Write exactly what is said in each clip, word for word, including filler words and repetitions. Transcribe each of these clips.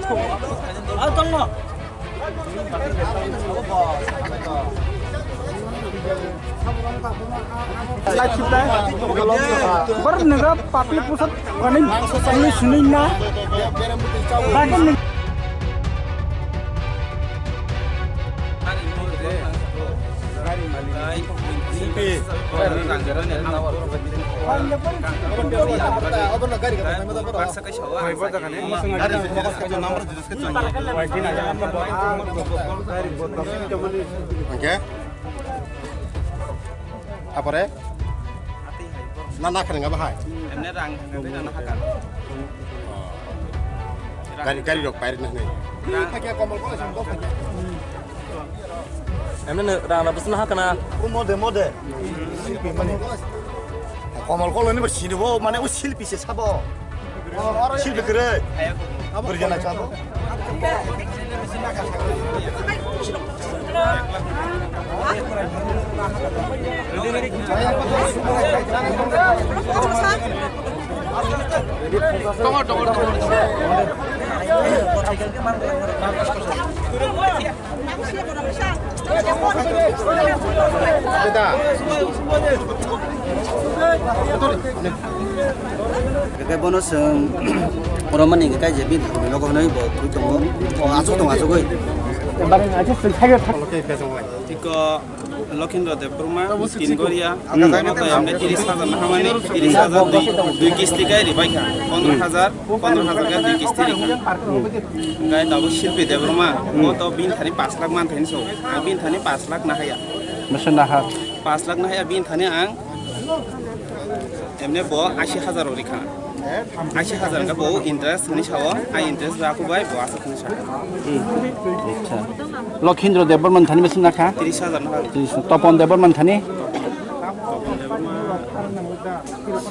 Bar nega papi pusat kani sini sini na. Bakin Hwnkhe? Apore? Na, na kharing abo hai? Emne rang thangwi rang hakha. Gari, gari rok pairwkna hwnwi. Rang. Emne rang na bwswk na hakha na? O mode, mode. Silpi mani. Komol kolo ni bo sini bo, mane o silpi se sabo. Silpi kwrwi. Kwrwi jana chabo. Khe bono chwng romani khe kaisa bini thangwi nogo hwnwi bo thwi tongo. O achuk tongo, achugwi. Tiko Lokhindra Debbarma, Tingoria, bono to emne tiris hajar na hamani, tiris hajar dui, dui kisti kai ribai kha, pondro hajar, pondro hajar kai dui kisti rikha. Hwnkhe tabuk Silpi Debbarma, bo to bini thani pash lakh man thani so, ang bini thani pash lakh na haya. Masa na ha? Pash lakh na haya bini thani ang, emne bo ashi hajar rikha. Ashi hajar hwnkhe bo interest hinwi sao, ang interest ba aku bai bo aswk hinwi sa. Hmm. Acha. Lokhindra Debbarma thani bwswk nakha? Tiris hajar nakha. Tiris. Topon Debbarma thani?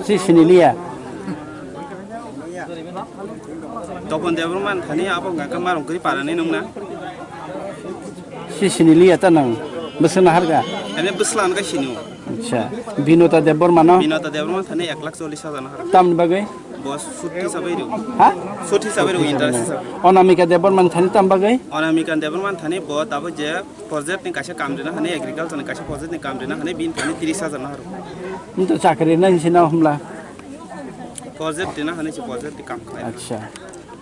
Si siniliya. Topon Debbarma thani abo hwnkha khe marong kwrwi parani nungna. Si siniliya ta nang bwswk naharga? Ene bwswk naharga sini. Acha. Binota Debbarma no? Binota Debbarma thani ek lakh chollish hajar naharga. Tamni bagwi? Bo sut hisabai rw. Ha? Sut hisabai rw, interest hisabai. Onamika Debbarma thani tam bagwi? Onamika Debbarma thani bo tabuk je project ni kaisa kam rina hani, agriculture ni kaisa project ni kam rina hani, bini thani tiris hajar naharga. Nto chakri na hinsi na humla? Project dina hani se project di kam khlai. Acha.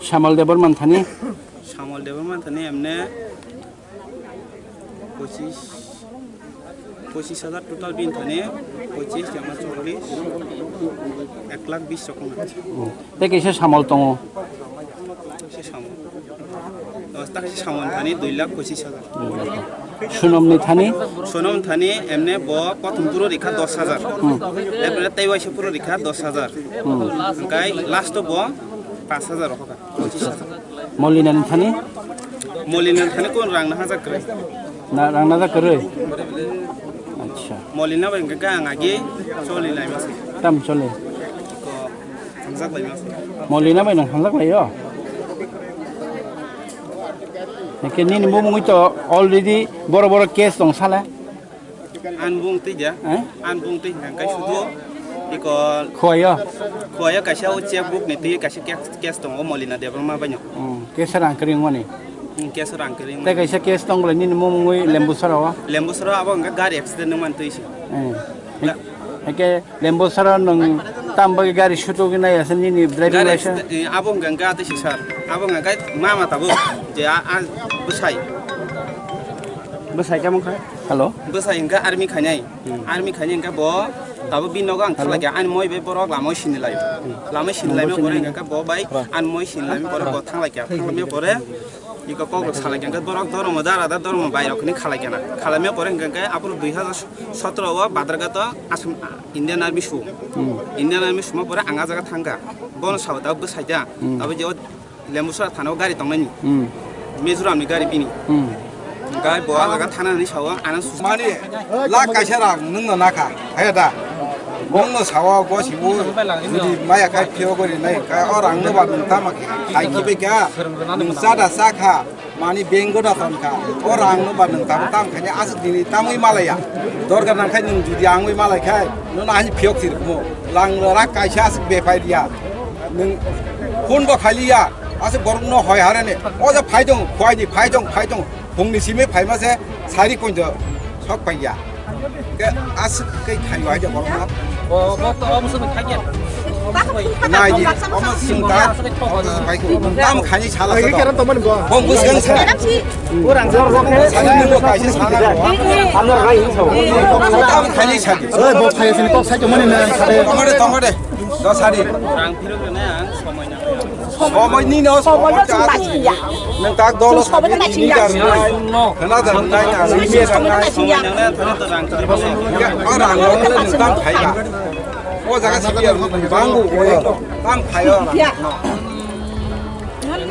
Samal Debbarma thani? Samal Debbarma thani emne pochis, pochis hajar total bini thani, pochis jama chollish, ek lakh bish rok wngkha. Hmm. Tei kaisa samal tongo. Kaisa samal. Dos ta kaisa samal thani dui lakh pochis hajar. Sonomni thani? Sonom thani emne bo prothom puro rikha dos hajar. Hmm. Erpore tei waisa puro rikha dos hajar. Hmm. Hwnkhe last o bo pash hajar rokha, pochis hajar. Molina ni thani? Molina ni thani kon rang na hajar kwrwi. Na rang na hajar kwrwi? Acha. Molina bai hwnkhe ang agi choli lai masa. Tam choli? Ko hamjak lai masa. Molina bai nang hamjak lai o? Hwnkhe nini bumungwi to already boro boro case tong sale? An bung twi ja. Eh? An bung twi hwnkhe sudu iko Khwaya? Khwaya kaisa o checkbook ni twi kaisa case, case tongo Molina Debbarma baino. Hmm, case rang kwrwi wngmani? Hmm, case rang kwrwi wngmani. Tei kaisa case tong bwlai nini mung mungwi Lembusara o? Lembusara abo hwnkhe gari accident wngmani twi se. Eh. La- Hwnkhe Lembusara nwng tam bagwi gari sutuk nai asa nini driving Gari license? accident, eh, abo hwnkhe hwnkhe atwi se sir. Abo hwnkhe mama tabuk je a, a bwsai. Bwsai khe mungkha? Hello. Bwsai hwnkhe army khainai. Hmm. Army khainai hwnkhe bo tabuk bini nogo ang Hello. thalai kha. Ani moi bai borok lama o sini lai. Hmm. Lama o sini lai Number pore sini. Hwnkhe bo bai Ra. ani moi sini lai pore Ra. bo thanglai kha. Thanglai pore iko kok rok salai kha. Hwnkhe borok dormo dara da dormo bai rok ni khalai kha na. Khalai pore hwnkhe aphuru dui hajar sotro o Badharghat o Assam, Indian Army su. Hmm. Indian Army suma pore ang a jaga thangkha. Bono sabo tabuk bwsai kha. Hmm. Tabuk je o Lembusara thana o gari tongnani. Hmm. Mizoram ni gari bini. Hmm. Gai bo a jaga thana ni sao ano su- Mani, lakh kaisa rang nwng no nakha, hai da. Nwng no sao bo sibu, jodi maya khai phio gori nai, ka o rang no ba nwng tama khai khibe kha, nwng chada cha kha, mani bengo da ton kha, o rang no ba nwng tama tam khani aswk dini tamwi malaya. Dorga nang khai nwng jodi angwi malai khai, no na ani phiok sir mo. Lang rak kaisa aswk bepai dia. Nwng phone bo khaliya. Aswk borokno hoi harani, o je phai tong, phuaini phai tong, phai tong, phungni simi phaima se sari pointo sok paiya. Ke aswk khe khai wai de borokno. Bo, bo to omo sumui khai khe. Nai di, omo sung ta, omo sung khai ko. Tam khani sala sa. Bong bus gang sa. Sani nungbo kaisa sana. Tam khani sadi. Oi, bo phai sini kok sai to mani na sade. Tongode, tongode. Do sadi. Rang phirok rene ang somoi nang. Somoi ni no somoi no chwng ta chingya. Nwng tak dolo somoi no chingya. Khana da nai na. Somoi no chingya. Rang no nwng tam khaiya. O jaga sidi bangu o tam khayo.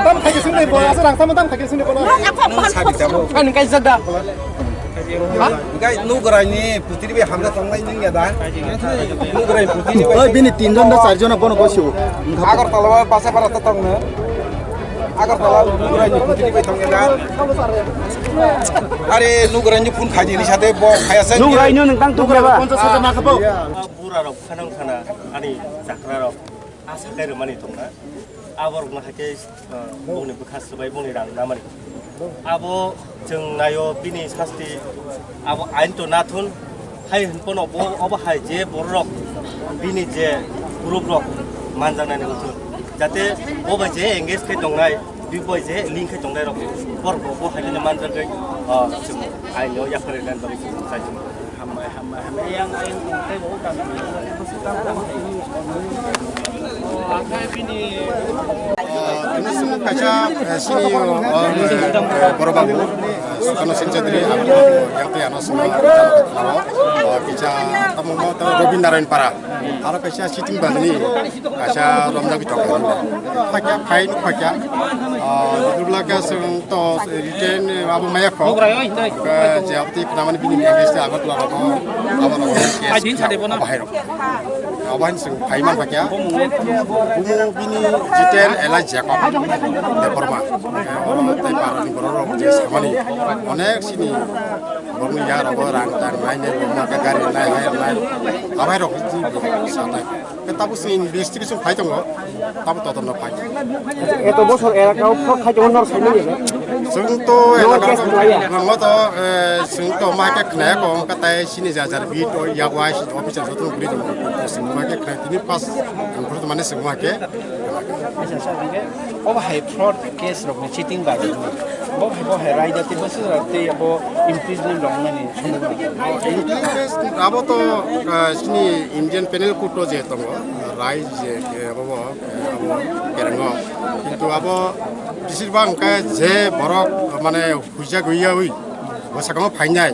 Tam khai sini bo asa rang tam tam khai sini bo. Nwng sadi tabo. Ani kai jada. Hingke nugraini putri bai hamjak tongnai nung ya da? Nugraini putri bai. Oi, bini tinjon da charjon bono bosio. Agartala o Basapara ta tongno. Agartala nugraini putri bai tongya da? Are nugraini phone khaidi ni sate bo khaya sa. Nugraini nung tang tukra ba? Ponchas hajar na khabo. Bura rok khanang khana ani chakra rok. Asa khe rwmani tongna. Aborokno hai khe, ah, bongni bwkha swbai bongni rang namani. Abo chwng naio bini sasti, abo ain to nathun, hai hwnphano bo obo hai je bororok bini je group rok manjaknani wngthun. Jate bo bai je engage khe tongnai, bini bai je link khe tongnai rok, borok bo, bo hai khe manjagwi, ah, chwng aino yapharwi nani bagwi chwng chai tongo. Hambai, hambai, hambai. Yang, yang, tei bo kami. Tini sini kaisa, eh, sini, eh, borok babu, eh, Sukano Singh Chaudhary, abo yang tei ano sini, eh, kaisa tamo mo to Robin Narayan Para. Aro kaisa sitting bajani, kaisa romjak bitok. Phakya, phai nuk phakya. Ah, duduk laka seng to return, eh, abo maya kho. Nugra yo hindai. Ka je abo ti pramani bini engage te Agartala rogo, abo rogo. Ai din sade bono. Bahai rogo. Abo hin seng phai man phakya. Bumu bini jiten ela Jacob Debbarma. Eh, oro tai parani borok rok je samani. Onek sini borokni ya rogo rang tang nai ne, borokno ka gari nai, hai nai. Abai rok ji satai. Ke tabu sini investigation phai tongo, tabu todonto phai. Eto bosor elaka o phok khai tongo nor saimanya. Chwng to elaka o, nangma to, eh, chwng to ma khe khnaya kong, katai sini jajar bit o yago ai sini officer joto bri tongo. Chwng ma khe khnai tini pas ang khurut mane chwng ma khe. Obo hai fraud case rok ni cheating bai. Bo hai, bo hai raida tei bwswk rok tei abo imprisonment rok nani. Abo to, ah, sini Indian Penal Code o je tongo, rai je, eh, abo, eh, abo kerengo. Kintu abo bisir bang khe je borok mane huijak huiyawi bwskango phainai,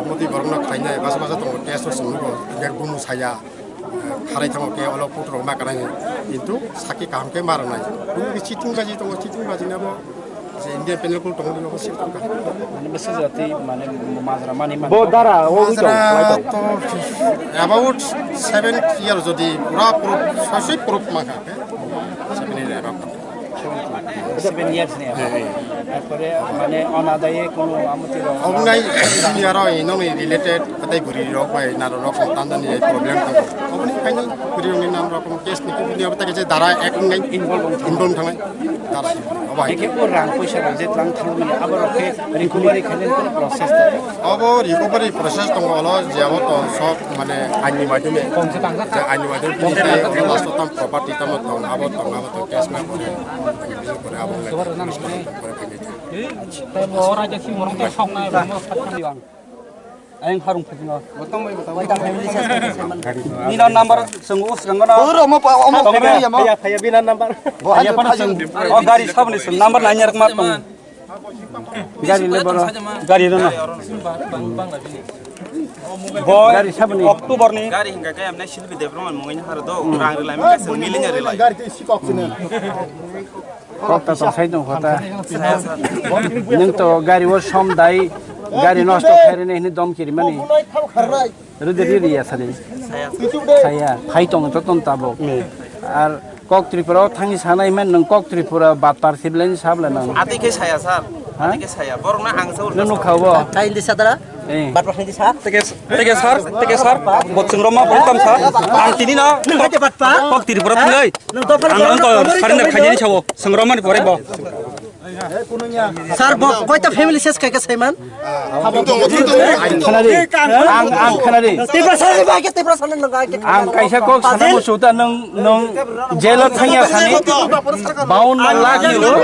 motwi borokno khlainai, basa basa tongo, test o chwng nugo, ger bumu saya, eh, kharai thango khe olo putrok ma kanai, kintu sakhi kaham khe ma rwnai. Bumu khe cheating baji tongo, cheating baji nabo. Je Indian Penal Code tongo, abo sik tongkha. Mane bwswk jati, mane majra mani mani. Bo dara, o wi tong, majra lai tong. To about seven year jodi pura proof, soi soi proof mangkha khe, seven year above. Seven years ni. He, he. Tarpore mane onadaye kono amoti rok. Obwnai sini aro inoni related katai bwrwi rok bai naro rok tanjani problem tongo. Obwni khaino bwrwi rokni nam rok case ni kibini abo ta kaisa dara ek ngai involve thangnai. Dara, obo hai. Eke o rang poisa rok je tlang thangmani, abo rok khe recovery khainani kono process tongo? Obo recovery process tongo, olo je abo to sok mane aini maidhyome. Je aini maidhyome tini sai olo last o tam property tamo tong, abo tong, abo tong, case ma kore. Kore abo ngai. Kore khainai. Tei bo ora je si morong te sok nai, bo mo Ayang harung phajingo. Nina number sung us gangana. Oro mo pa, omo pa ya mo. Phaya, phaya bina number. Bo phaya ayo pa phajing. Sung. Oh, gari sabni sung number nanya rak mat tong. Gari le boro. Gari rono. Boy, gari sabni. October ni. Gari hinga kaya amne Silvi Debbarma mungin haro do. Rang rilai mi kasang milinya rilai. Gari te isi kok sini. Kok ta tong sai tong kho ta. Nwng to gari o som dai, gari nosto khairene hini dom kirimani. Rwdi riri ya sani. Saya, phai tong to ton tabo. Ar kok Tripura o thangni sanai men nwng kok Tripura batar siblani sabla nang. Ati khe saya sir. Nung nukha bo. Kain di sadara. Eh. Bat bat di sa. Teke, teke sir, teke sir. Bo chwng roma bo tam sir. Ang tini no. Nung hade bat pa. Kok Tripura thwngwi. Nung to. Ang nung to. Surrender khaini sabo. Chwng romani pore bo. Sir, bo koita family ses khaika saiman? Khnadi. Ang, ang khnadi. Tiprasa ni ba ke, Tiprasa ni nang ke. Ang kaisa kok sana musuta nung, nung jelo thangya sani. Baunno lakh ni rang.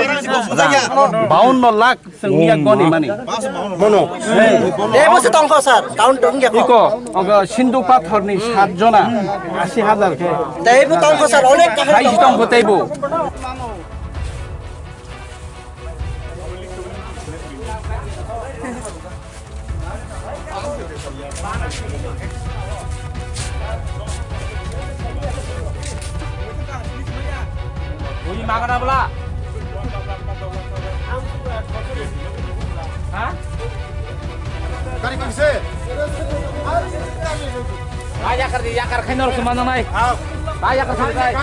Baunno lakh chwng miya goni mani. Mono. Tebo se tongkho sir, down tong ya. Iko, ogo Sindhu pathor ni sat jona, asi hajar khe. Tebo tongkho sir, onek kaham. Hai si tongkho tebo. Ui, magana bela. Ha? Gari kangse. Ba yakar di, yakar khainor khe manang nai. Ba yakar khainor nai.